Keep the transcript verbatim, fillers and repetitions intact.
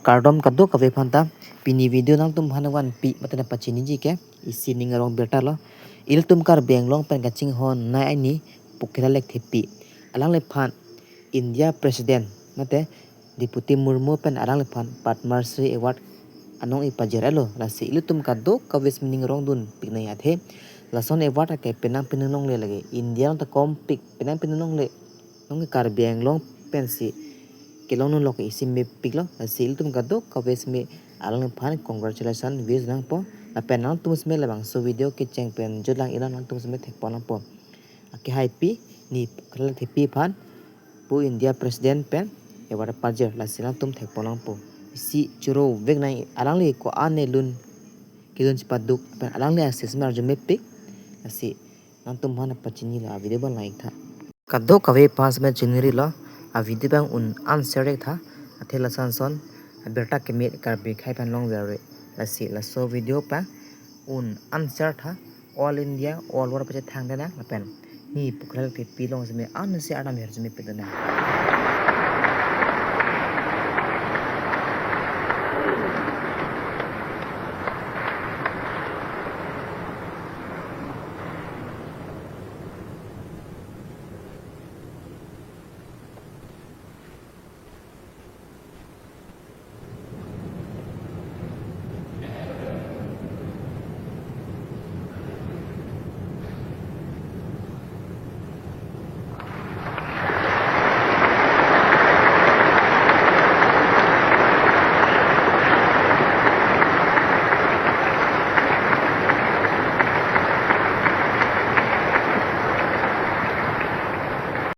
Kardom kadokave aphanta, pini video nangtum aphan vanpi mate nangpachiniji ke isi ning arong birta lo. Ilitum Karbi Anglong pen kachinghon nai ani Pokharel Lekthepi, alangliphan India President mate Droupadi Murmu pen alangliphan Padma Shri Award anong ipajir-etlo. Lasi ilitum kadokave si ning arongdunpik nangji athe, lason award ke penang penang longle lake, India along ta kompik, penang penang longle, nonke Karbi Anglong pensi kelongdunlok isi mepiklo. Lasi ilitum kadokave si alangliphan congratulation wish nangpo. Lapen nangtum si labangso video kecheng pen jutlang ilo, nangtum si thekpon nangpo. Akehaipi, ni Pokharel Lekthepi aphan pu India President pen award pajir, lasi nangtum thekpon nangpo. Isi choro vek nang, alangli ko-an ne lun, kelun chipaduk pen alangli ases me arju mepik. Lasi nangtum aphan pachinilo, a video abang lang-ik tha. Kadokave aphan si chinirilo, a video abang un an share-ik tha. Athe lason ason abirta kemit Karbi akhei aphan longverve. Lasi laso video abang un an share tha. All India, all world pachethang dena lapen ni Pokharel Lekthepi along si an si ardam her si mepik dena.